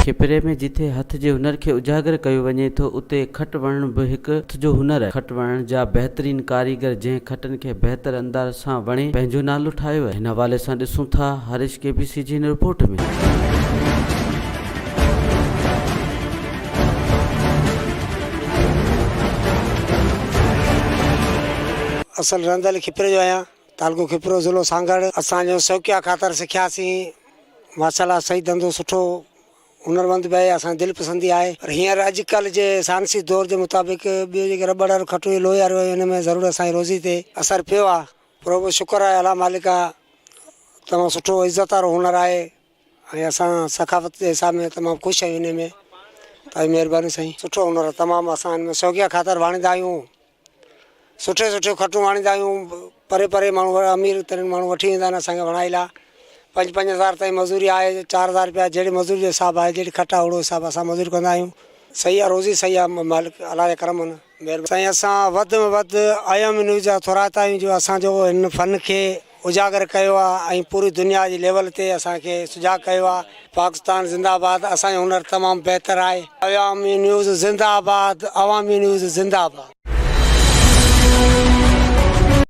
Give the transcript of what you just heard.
کپري ۾ جتي هٿ جي هنر کي اجاگر ڪيو وڃي ٿو اتي کٽ وڻڻ به هڪ هٿ جو هنر آهي. کٽ وڻڻ جا بهترين ڪاريگر جنهن کٽن کي بهتر انداز سان وڻي پنهنجو نالو ٺاهيو آهي. هن حوالي سان ڏسون ٿا هرش ڪي بي سي جي هن رپورٽ ۾. اصل رهندل کپري جو آهيان تعلقو کپرو ضلعو سانگهڙ. اسان جو شوقيه خاطر سکياسين ماشاءالله صحيح ڌنڌو سٺو هنرمند به آهي اسان جي دل پسندي آهي پر هينئر اڄ ڪلهه جي سائنسي دور جي مطابق ٻيو جيڪي رٻڙ واريون کٽون ۽ لوهي واريون آهن ان ۾ ضرور اسان جي روزي تي اثر پيو آهي پر پوء شڪر آهي الله مالڪ آ تمام سٺو عزت وارو هنر آهي ۽ اسان ثقافت جي حساب ۾ تمام خوش آهيون ان ۾ تنهنجي مهرباني سائين سٺو هنر آهي تمام اسان ان ۾ شوقيه خاطر واڻيندا آهيون سٺي سٺي کٽون آڻيندا آهيون پري پري ماڻهو امير ترين ماڻهو وٺي ويندا آهن اسان کي وڻائي لاء پنج 5000 تائين مزوري آهي 4000 روپيا جهڙي مزوري جو حساب آهي جهڙي کٽ آهي اوڙو حساب اسان مزوري ڪندا آهيون صحيح آهي روزي صحيح آهي مالڪ الله جا ڪرم آهن مهرباني. سائين اسان وڌ ۾ وڌ ايم نيوز جا ٿورائتا آهيون جو اسان جو هن فن کي اجاگر ڪيو آ ۽ پوري دنيا جي ليول تي اسان کي سجاڳ ڪيو آ پاڪستان زنده آباد اسان جو هنر تمام بهتر آهي. عوامي نيوز زنده آباد عوامي نيوز زنده آباد.